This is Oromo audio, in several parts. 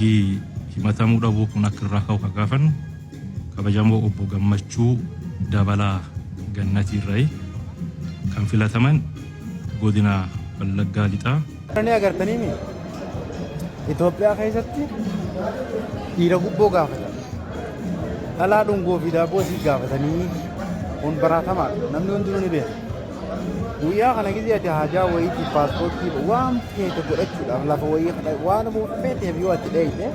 Mirgi himatamuu dhabuu kun akka irraa ka'u kan gaafannu kabajamoo obbo Gammachuu Dabalaa Gannatiirrayi kan filataman godina Wallaggaa Lixaa. Ni agartaniimi Itoophiyaa keessatti dhiira gubboo gaafatan. Dhalaa dhungoo fi daabboo isii gaafatanii kun baratamaadha. Namni hundinuu ni beeka. Guyyaa kana gizee ati haajaa wayiitiif paaspoortii waan feete godhachuudhaaf lafa wayii waan feeteef yoo ati dheeyte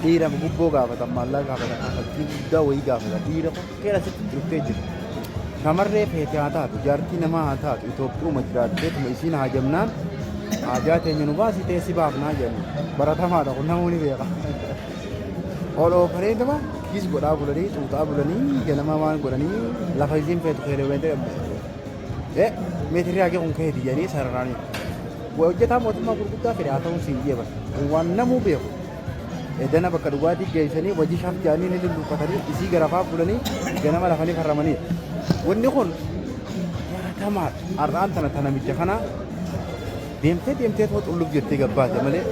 dhiira gubboo gaafatan maallaqa gaafatan kaffaltii guddaa wayii gaafatan dhiira tokkeen asitti dhuftee jira. Shamarree feete haa taatu jaartii namaa haa taatu Itoophiyuma jiraatteetuma isiin haajamnaan haajaa teenya nu baasii teessi baafnaa jedhanii baratamaadha kun namuu ni beeka. Ol oofaniituma kiis godhaa bulanii xuuxaa bulanii ganama waan godhanii lafa isiin feetu keeloo meetirri hagee kun keeti jedhanii sararaanii. Hojjetaa mootummaa gurguddaa fedhe haa ta'uun siin jeeban. Kun waan namuu beeku. Edana bakka dhugaatii geessanii hojii shaaf jedhanii ni lulluuqatanii isii garafaa bulanii ganama lafanii farramanii. Wanni kun baratamaadha. Har'aan tana tana namicha kana deemtee deemtee too xulluf jettee gabbaate malee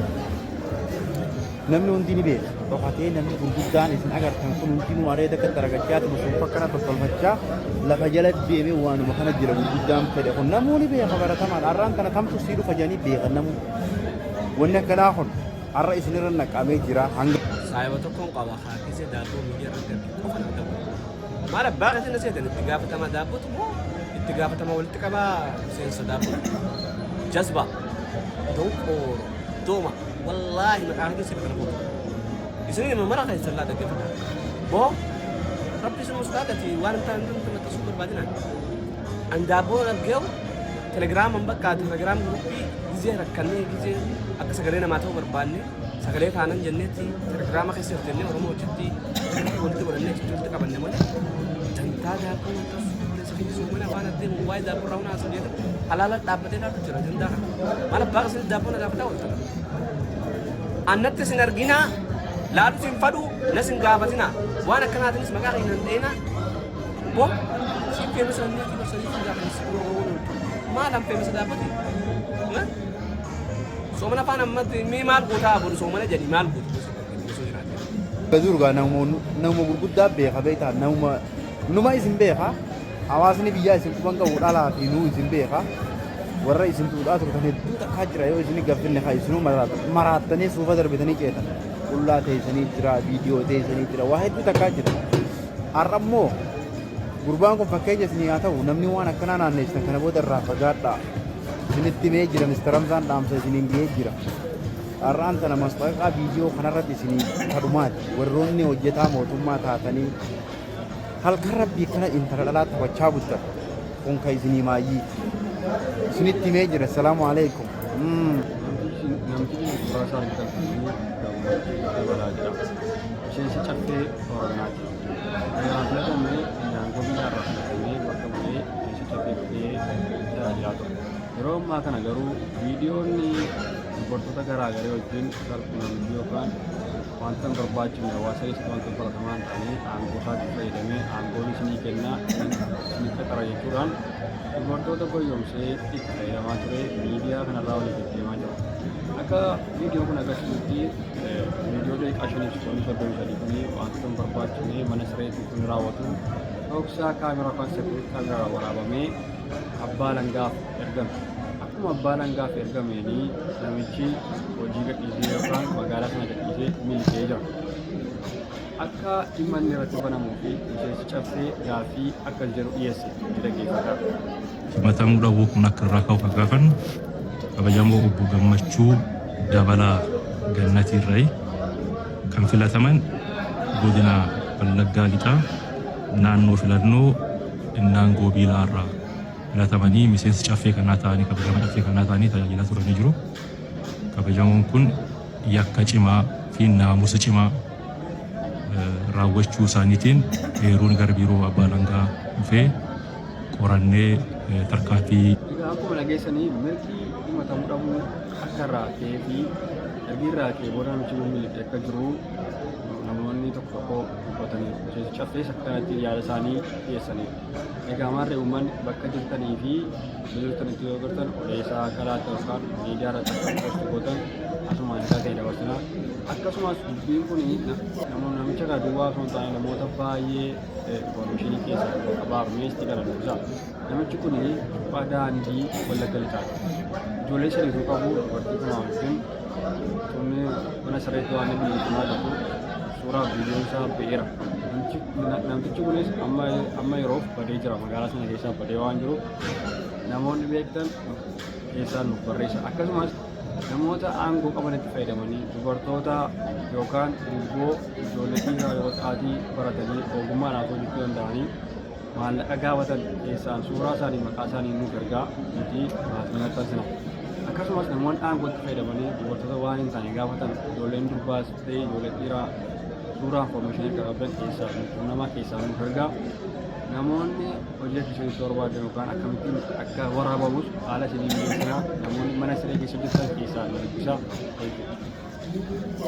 namni hundi ni beeka. Dhokatee namni gurguddaan isin agartan kun hundinuu areeda akka daragachaa tuma suufa akkana tottolfachaa lafa jala deemee waanuma kana jira gurguddaan fedhe kun namuu ni beeka baratamaadha. Har'aan tana tamtu sii dhufa jedhanii beekan namuu. Wanni akkanaa kun har'a isinirra naqamee jira hanga. Saahiba tokkoon qaba haa keessa daabboo miidiyaa irratti arge qofa na ta'u. Maal abbaa keessa na seetan itti gaafatama daabbootu moo itti gaafatama walitti qabaa miseensa daabboo. Jazba. Donqooro. Dooma. Wallaahi maqaa keessa kana booda. Isin nama mara keessa laa dhaggeeffata. Boo rabbi isin mustaaqati waan hin taane hundumtu maxxansuu barbaadinaan. An daabboon argeewu telegiraaman bakka telegiraam guruppii gizee rakkannee gizee akka sagalee namaa ta'uu barbaanne sagalee taanan jenneetti telegiraama keessa jirtennee Oromoo hojitti walitti godhannee achitti walitti qabanne malee dantaa daabboo maxxansuu obboleessa keenya soomana afaan addee waa'ee daabboo irraa hunaa haasa'u jedhu halaala dhaabbatee laatu jira ajandaa kana. Maal abbaa isin daabboo na gaafataa ooltan. Annatti isin arginaa laalu isin fadhu na isin gaafatinaa waan akkanaatiinis maqaa keenya hin dheenaa. Bo si feemisa inni ati barsanii si gaafatin si gurguruu ooltu. Maal an feemisa daabboti? Soomana afaan ammatti mee maal gootaa boru soomana jedhi maal gootu osoo jiraate. Dur gaa nama gurguddaa beeka beektaa nama numa isin beeka hawaasni biyyaa isin quban qabu dhalaa fi nuu isin beeka warra isin tuudhaa turtan hedduu takkaa jira yoo isin gaffinne haa isinuu maraattanii suufa darbitanii ceetan qullaa teessanii jira viidiyoo teessanii jira waa hedduu takkaa jira har'a immoo gurbaan kun fakkeenya isinii haa ta'u namni waan akkanaa naanneessitan kana booda irraa fagaadhaa isinitti himee jira Mr. Hamzaan dhaamsa isiniin ga'ee jira. Har'aan tana masxaqaa viidiyoo kanarratti isinii kadhumaati. Warroonni hojjetaa mootummaa taatanii halkan rabbii kana intala dhalaa taphachaa bultan kun ka isinii maayyiiti. Isinitti himee jira. Salaamu alaikum. Namtichi suuraa isaa argitan kun Gammachuu Dabalaa jedhama. Miseensa caffee Oromiyaati. Heeraan filatamee aangoo biyyaarraa filatamee bakka bu'ee miseensa caffee ta'ee tajaajilaa ture. Yeroo ammaa kana garuu viidiyoonni dubartoota garaagaraa wajjin saalqunnamtii yookaan wanta hin barbaachifne hawaasa keessatti wanta baratamaa hin taane aangoo isaatti fayyadamee aangoon isinii kenna isinii qaxara jechuudhaan dubartoota goyyomsee itti fayyadamaa ture miidiyaa kanarraa olii gad deemaa jira. Akka viidiyoon kun agarsiisutti viidiyoo daqiiqaa 5 fi sekoondii 33 kun wantoota hin barbaachifne mana sireetti kun raawwatu dhoksaa kaameraa yookaan sekuriti kaameraa waraabamee abbaa alangaaf ergame. Akkuma abbaa alangaaf ergameen namichi hojii gadhiisee yookaan magaalaa sana gadhiisee miliqee jira. Akka dhimma inni irratti banamuu fi miseensi caffee gaaffii akkas jedhu dhiyeesse ni dhaggeeffadhaa. Himatamuu dhabuu kun akka irraa ka'u kan gaafannu kabajamoo obbo Gammachuu Dabalaa Gannatiirrayi kan filataman godina Wallaggaa Lixaa naannoo filannoo Innaangoo Biilaa irraa filatamanii miseensa caffee kanaa ta'anii kabajamoo caffee kanaa ta'anii tajaajilaa turanii jiru. Kabajamoon kun yakka cimaa fi naamusa cimaa raawwachuu isaaniitiin eeruun gara biiroo abbaa alangaa dhufee qorannee tarkaanfii Egaa akkuma dhageessanii mirgi himatamuu dhabuu akka irraa ka'ee fi ergi irraa ka'ee booda namichi kun miliqee akka jiru namoonni Namoonni tokko tokko dubbataniiru. Miseensi caffees akka kanatti yaada isaanii dhiyeessaniiru. Egaa maarree uummanni bakka jirtanii fi iddoo jirtanitti yoo gartan odeessaa akka laattan yookaan miidiyaa irratti akka post gootan asumaan ergaa keenya dabarsina. Akkasumas dubbiin kun namicha kana duwwaa osoo hin taane namoota baay'ee information keessaa quba qabaa meestii kana dubbisa. Namichi kun suphaa daandii Wallagga Lixaati. Ijoollee sadiitu qabu dubartii kana wajjin tunni mana sirreetti waan inni himaa jiru suuraa viidiyoon isaa ba'eera. Namtichi kunis amma yeroof badee jira magaalaa sana keessaa badee waan jiruuf namoonni beektan keessaa nuuf barreessa. Akkasumas namoota aangoo qabanitti fayyadamanii dubartoota yookaan gubboo ijoollee dhiiraa yoo xaatii baratanii ogummaadhaan hojjechuu danda'anii maallaqa gaafatan keessaan suuraa isaanii maqaa isaanii nuuf ergaa nuti baasnee maxxansina. Akkasumas namoonni aangootti fayyadamanii dubartoota waan hin taane gaafatan ijoolleen durbaas ta'e ijoollee dhiiraa suuraa information akka qabdan keessaa nuuf quunnamaa keessaa nuuf ergaa. Namoonni hojii akka isinitti barbaadan yookaan akkamittiin akka waraabamus haala isinii mijeessinaa. Namoonni mana siree keessa hojjetan keessaa nu dubbisaa. Thank you.